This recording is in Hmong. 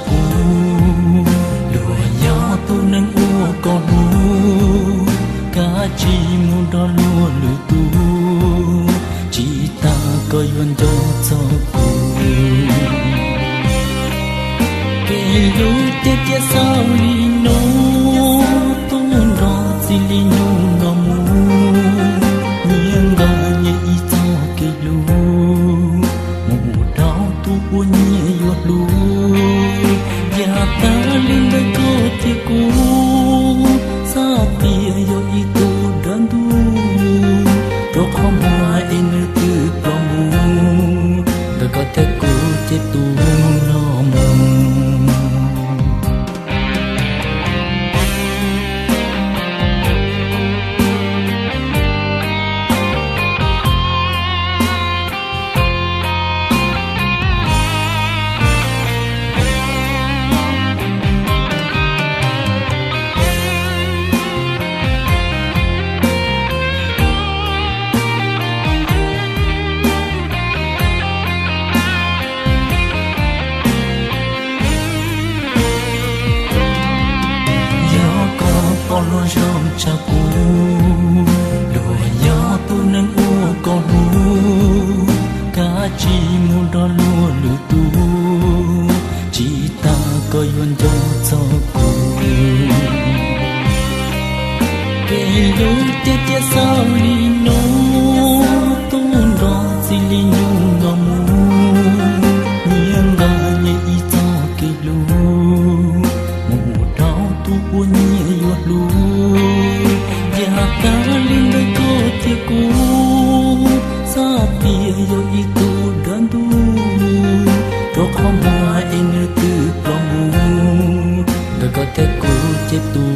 Kuv, luag yog tus neeg uas koj hlub, koj tsis mus nrog luag lwm tus, tsis tas koj yuav nco txog kuv. Kev hlub tiag tiag xav li no, tub nrog txiv li nyug nrog mus, nyias nqa nyias ib txoj kev hlub, mus dhau tus uas nyias yuav hlub. Yam tag li ntawd koj thiab kuv, xav tias yog ib tug dab ntub, rau qhov muag es nws twb ploj mus, ntawm koj thiab kuv ces tus no mus. Yog koj pom los zoo tshaj kuv, luag yog tus neeg uas koj hlub, koj tsis mus nrog luag lwm tus, tsis tas koj yuav nco txog kuv. Kev hlub tiag tiag xav li no, tub nrog txiv li nyug nrog mus, nyias nqa nyias ib txoj kev hlub, mus dhau tus uas nyias yuav hlub. Yam tag li ntawd koj thiab kuv, xav tias yog ib tug dab ntub, rau qhov muag es nws twb ploj mus, ntawm koj thiab kuv ces tus